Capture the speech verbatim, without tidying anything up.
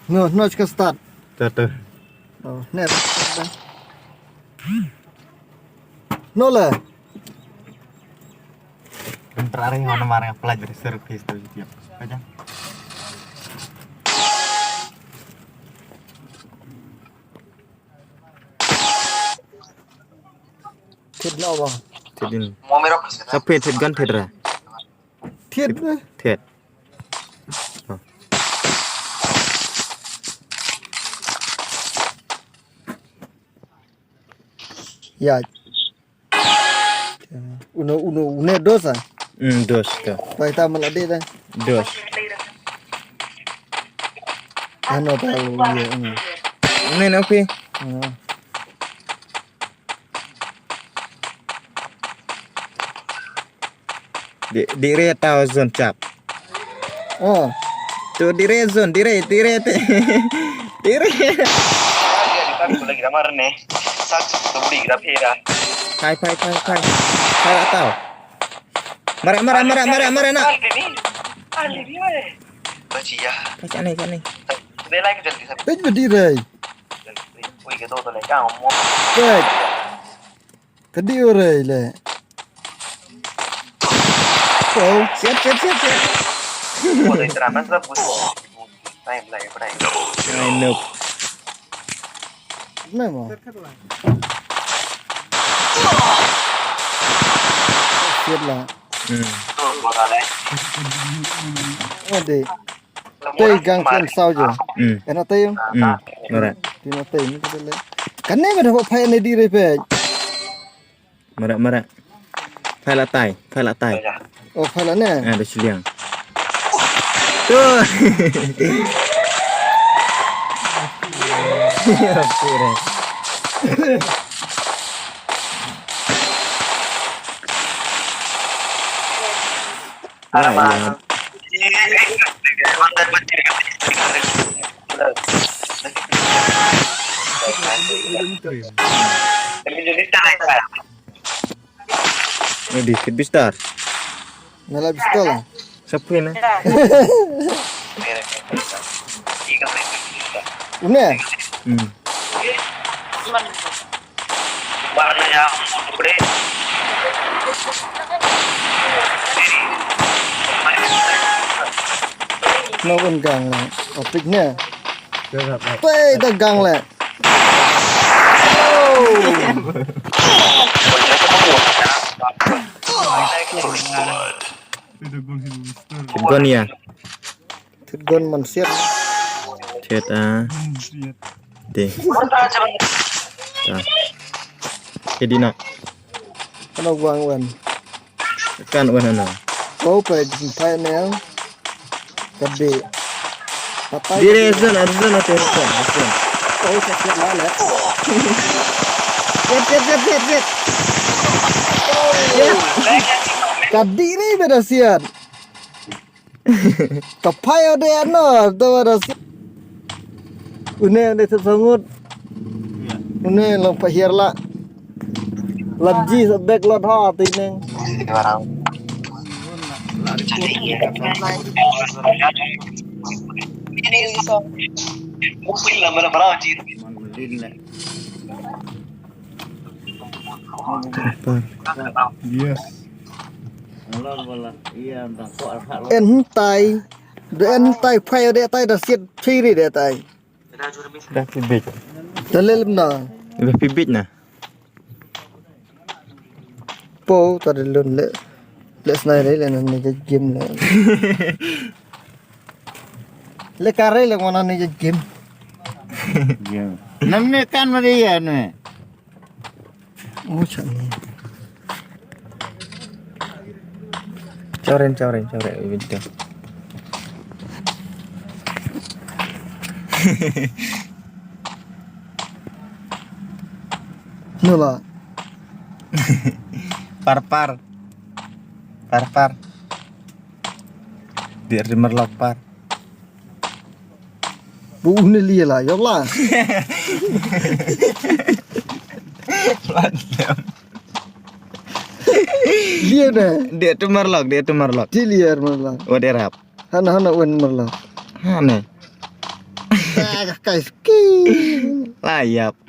No, no, ska start. Tata. Oh, net. No le. Bentar, yang mana marang apply dari service tu tiap. Aja. Thied noh ba. Thied in. Sa phi thied gun thied ra. Thied ne. Thied. Oh. Ya. Uno, uno, une dos ah. Hmm, dos to. Pai ta mala de da. Dos. Ano ta u ye. Hmm. Une no phi. Hmm. Di, di re tau zon chap. Oh. Tu di re zon, di re, di re te. Di re. Lagi ramar ne. Sat tu budi grab hera. Phai, phai, phai, phai. Phai la tau. Mara, mara, mara, mara, mara na. Ahli ni, ahli ni, weh. Bachi ya. Phai sani, sani. Dia lain ke jadi. Pej bedi rai. Ui, ke tu tu le kang mo. Pej. Kedi urai le. Oh, siap, siap, siap, siap. Mo tu terang masa bus. Play, play, play. Ai, noob. Play mo. Siap lah. Hmm. Oh, deh. Tei gang ken sau jo. Hmm. Ena tei. Hmm. Nora. Tina tei ni kita le. Kane me dapat phai ne di re pe. Mara, mara. Phai la tai, phai la tai. Oh, phai la ne. Ah, da shiliang. Tu. Pure. Alamak. Ready, kit bistar. Mela pistol ah. Siapa ni? Une? Hmm. No pun gang lah. Opik ni. Pei da gang lah. First blood. Gon ya. Thied gon man siat. Thied ah. Te. Ta. Ke di na. Kano wang wan. Kan wan ano. Ko pa di pa ne. Kadi. Dire zon, zon ate zon, zon. Oh, sa siat la le. Siat, siat, siat, siat, siat. Kadi ni beda siat. Ka phai ade ano, to da si. Une, une sep sangut. Une long pa hiar la. Lat ji sa bek lot ha ti neng. Yes. En tai. De en tai phai de tai da siat phiri de tai. Da pibit. Da lel na. Da pibit na. Po ta de lun le. Le snai re le na ne game le. Le kare le mana ne game. Game. Nam ne kan ma de ya ne. Oh, chak ni. Chawren, chawren, chawren, winter. Nula. Par, par. Par, par. Dir di merlok par. Bu une lia la, ya la. Lia ne. Dia tu merlok, dia tu merlok. Ti lia merlok. Wa dia rap. Hana, hana wen merlok. Hana. Ka kai ski. La ïap.